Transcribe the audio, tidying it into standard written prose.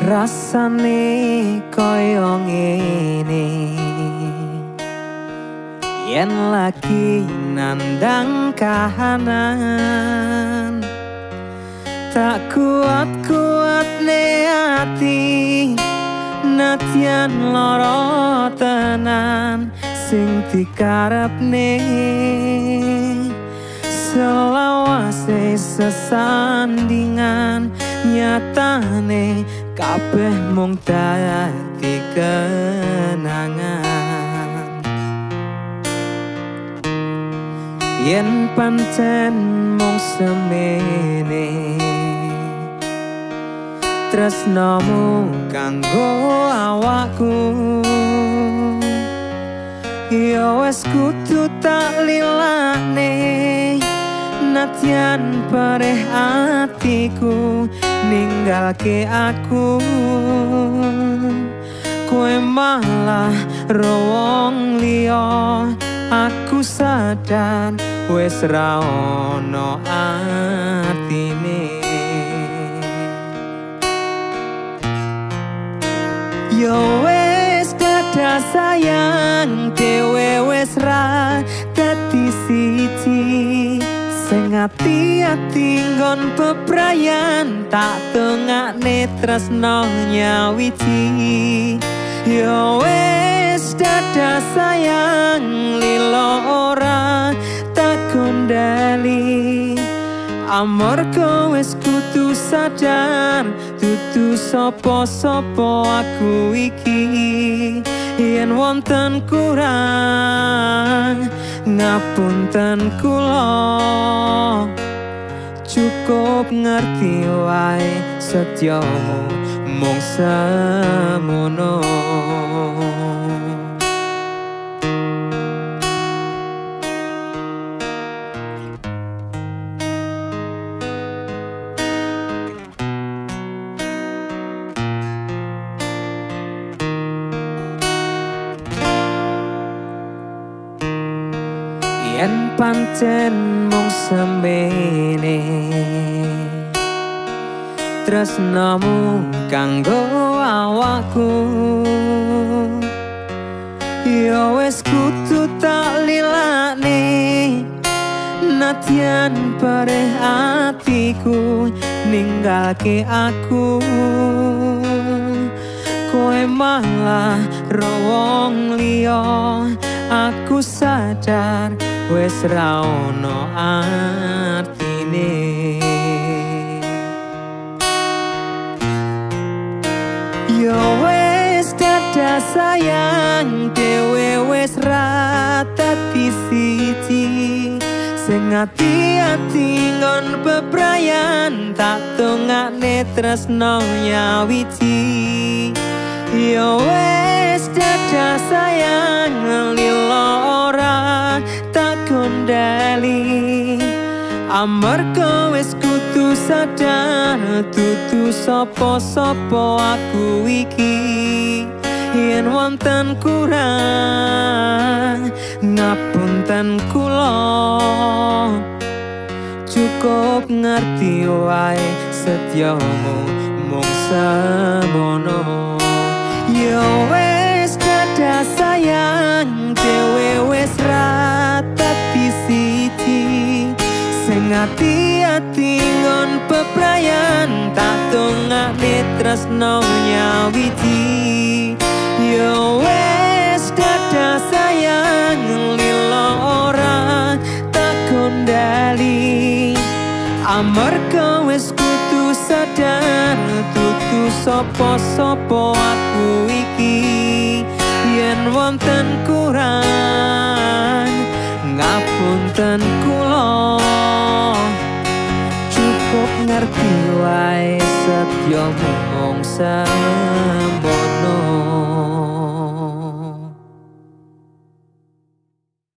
Rasane koyo ngene yen lagi nandang kahanan, tak kuat-kuat ati nadyan loro tenan sing dikarepne selawase sesandingan, nyatane kabeh mung dadi kenangan. Yen pancen mung semene tresnomu kanggo awakku, ya wis kudu tak lilane nadyan perih atiku ninggalke aku. Kowe malah ro wong liya, aku sadar wis ra ono artine. Yo wis dadah sayang, dhewe wis ra dadi siji. Sing ati-ati nggon bebrayan, tak dongakne tresno nyawiji. Yo wis dadah sayang, lilo ora tak gondali. Amarga wis kudu sadar, dudu sapa-sapa aku iki. Yen wonten kurang ngapunten kula, cukup ngerti wae setyamu mung semono. Yen pancen mung semene tresnamu kanggo awakku, ya wis kudu tak lilane nadyan perih atiku ninggalke aku. Kowe malah ro wong liya, aku sadar wis ra ono artine. Yo wis dadah sayang, dhewe wis ra dadi siji. Sing ati-ati nggon bebrayan, tak dongakne tresno nyawiji. Yo wis dadah sayang, lilo ora tak gondali. Amarga wis kudu sadar, dudu sapa-sapa aku iki. Yen wonten kurang ngapunten kula, cukup ngerti wae setyamu mung semono. Yo wis dadah sayang, dhewe wis ra dadi siji. Sing ati-ati nggon bebrayan, tak dongakne tresno nyawiji. Yo wis dadah sayang, lilo ora tak gondali. Amarga wis kudu sadar, dudu sapa-sapa aku iki. Yen wonten kurang ngapunten kula, cukup ngerti wae setyamu mung semono.